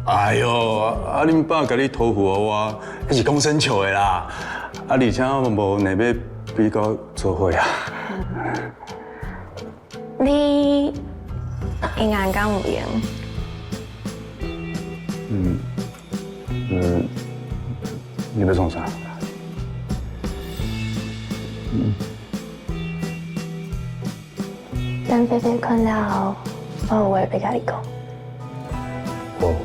哎哟，啊恁爸共你托付予我，彼是讲耍笑的啦。啊，而且無硬欲比較做伙啊。你閒敢有閒？嗯嗯，你欲創啥？嗯。等菲菲睏了後，我有話欲共你講。哦。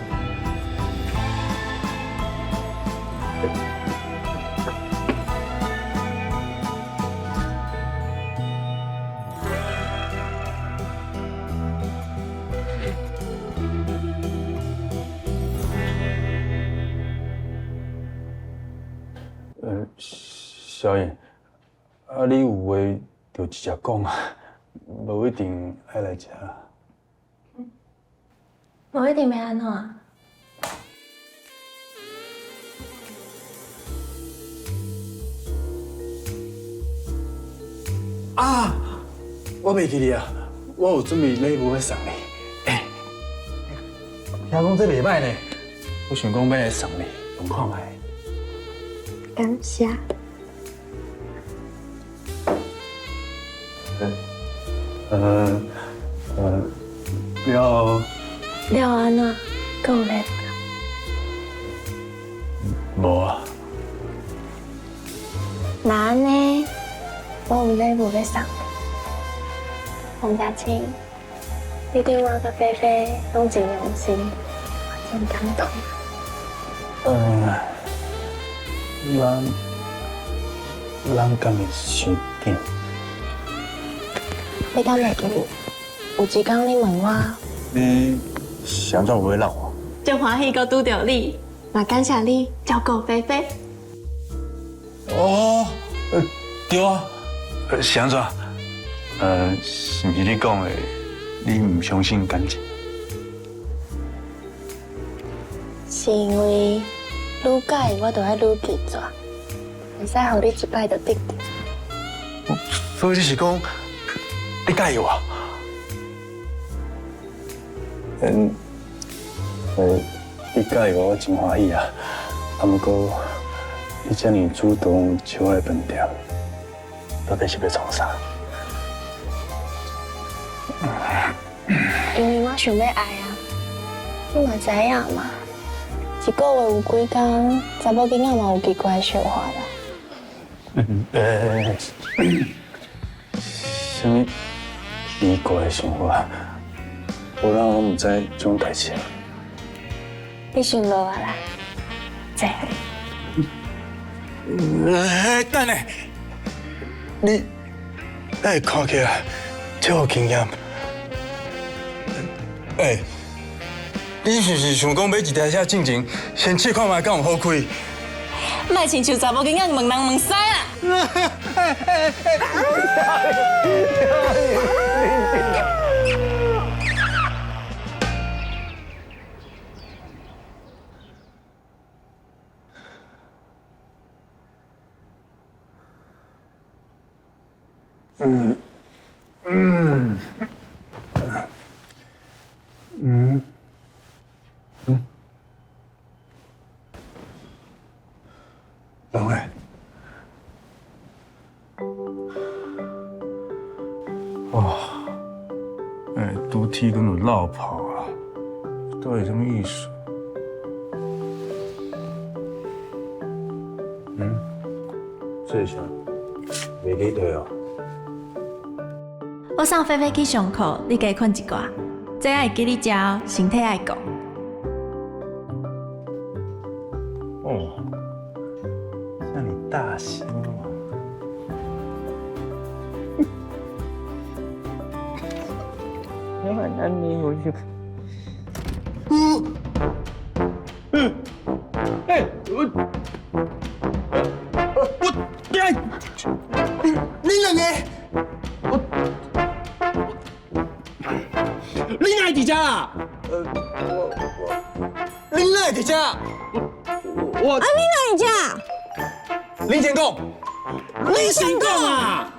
小燕，啊，你有話就直接講啊，無一定愛來遮。無一定欲按怎？啊！我袂記得啊，我有準備禮物欲送你。欸，聽講這袂䆀呢，我想講欲來送你，用看覓。感謝。了。了按怎？閣有禮物？無啊。那按呢？我有禮物欲送你。黃家清，你對我佮菲菲攏真用心，我真感動。咱敢會傷緊？你敢袂記得？有一工你問我，你是按怎有話鬧我？足歡喜閣拄著你，嘛感謝你照顧菲菲。哦，對啊，是按怎？是毋是你講的？你毋相信感情？是因為愈佮意我，就愛愈執著，袂使予你一擺就得著。所以你是講你佮意我？嗯，你佮意我，我真歡喜啊。啊，毋過你遮爾主動去我的飯店，到底是欲創啥？因為我想欲愛啊，你嘛知影嘛？一個月有幾工，查某囡仔嘛有奇怪的想法啦。啥物奇怪的想法？我哪攏毋知這種代誌。你想落啊啦，坐。欸，等下，你哪會看起來這有經驗？欸，你是毋是想講買一台車進前，先試看覓敢有好開？莫親像查某囡仔問東問西啦！嗯嗯嗯嗯，兩位，哇，欸，拄天敢有落魄啊？到底啥物意思？嗯，這是啥？袂記得哦。我送菲菲去上課，你加睏一寡。這愛記你食哦，身體愛顧。哦，像你大心哦。你很難迷回去。嗯嗯，欸，我我你兩個，我你哪會佇遮啊？我你哪會佇遮？我啊，你哪會佇遮？恁先講，你先講啊！